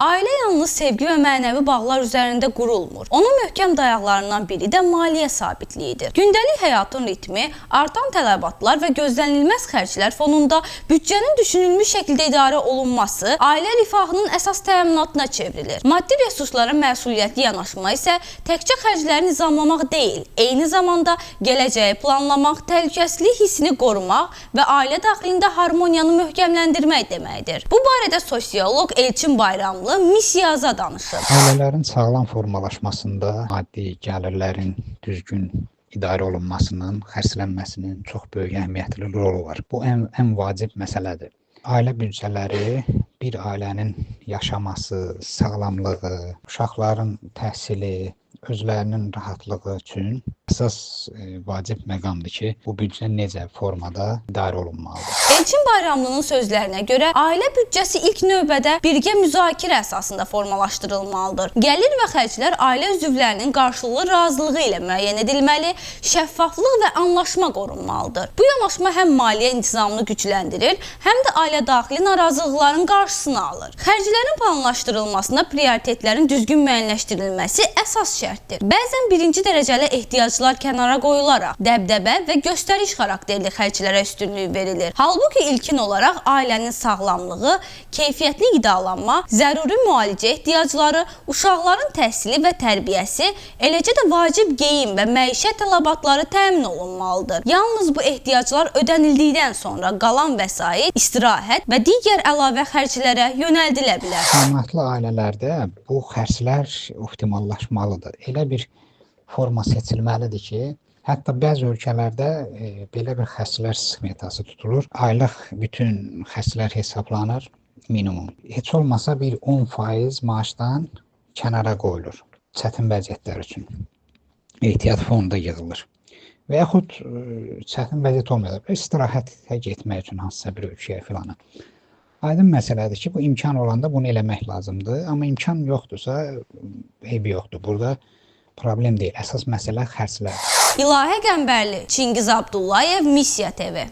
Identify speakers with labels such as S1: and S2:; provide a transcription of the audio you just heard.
S1: Ailə yalnız sevgi və mənəvi bağlar üzərində qurulmur. Onun möhkəm dayaqlarından biri də maliyyə sabitliyidir. Gündəlik həyatın ritmi, artan tələbatlar və gözlənilməz xərclər fonunda büdcənin düşünülmüş şəkildə idarə olunması ailə rifahının əsas təminatına çevrilir. Maddi resurslara məsuliyyətli yanaşma isə təkcə xərcləri nizamlamaq deyil, eyni zamanda gələcəyi planlamaq, təhlükəsizlik hissini qorumaq və ailə daxilində harmoniyanı möhkəmləndirmək deməkdir. Bu barədə sosioloq Elçin Bayramlı Missiyaza danışır.
S2: Ailələrin sağlam formalaşmasında maddi gəlirlərin düzgün idarə olunmasının, xərclənməsinin çox böyük əhəmiyyətli rolu var. Bu ən vacib məsələdir. Ailə büdcələri bir ailənin yaşaması, sağlamlığı, uşaqların təhsili, özlərinin rahatlığı üçün əsas vacib məqamdır ki, bu büdcə necə formada idarə olunmalıdır.
S1: Elçin Bayramlının sözlərinə görə, ailə büdcəsi ilk növbədə birgə müzakirə əsasında formalaşdırılmalıdır. Gəlir və xərclər ailə üzvlərinin qarşılıqlı razılığı ilə müəyyən edilməli, şəffaflıq və anlaşma qorunmalıdır. Bu yanaşma həm maliyyə intizamını gücləndirir, həm də ailə daxili narazılıqların qarşısını alır. Xərclərin planlaşdırılmasında prioritetlərin düzgün müəyyənləşdirilməsi əsas şərtdir. Bəzən birinci dərəcəli ehtiyaclar kənara qoyularaq dəbdəbə və göstəriş xarakterli xərclərə üstünlük verilir. Halbuki ilkin olaraq ailənin sağlamlığı, keyfiyyətli qidalanma, zəruri müalicə ehtiyacları, uşaqların təhsili və tərbiyəsi, eləcə də vacib geyim və məişət tələbatları təmin olunmalıdır. Yalnız bu ehtiyaclar ödənildikdən sonra qalan vəsait istirahət və digər əlavə xərclərə yönəldilə bilər.
S2: Təminatlı ailələrdə bu xərclər optimallaşmalıdır. Elə bir forma seçilməlidir ki, hətta bəzi ölkələrdə belə bir xərclər smetası tutulur. Aylıq bütün xərclər hesablanır minimum. Heç olmasa bir 10% maaşdan kənara qoyulur çətin vəziyyətlər üçün. Ehtiyat fonda yığılır. Və yaxud çətin vəziyyət olmayacaq, istirahətə getmək üçün hansısa bir ölkəyə filana. Aydın məsələdir ki, bu imkan olanda bunu eləmək lazımdır. Amma imkan yoxdursa, eybi yoxdur. Burada problem deyil. Əsas məsələ xərclərdir.
S1: İlahə Qəmbərli, Çingiz Abdullayev, Missiya TV.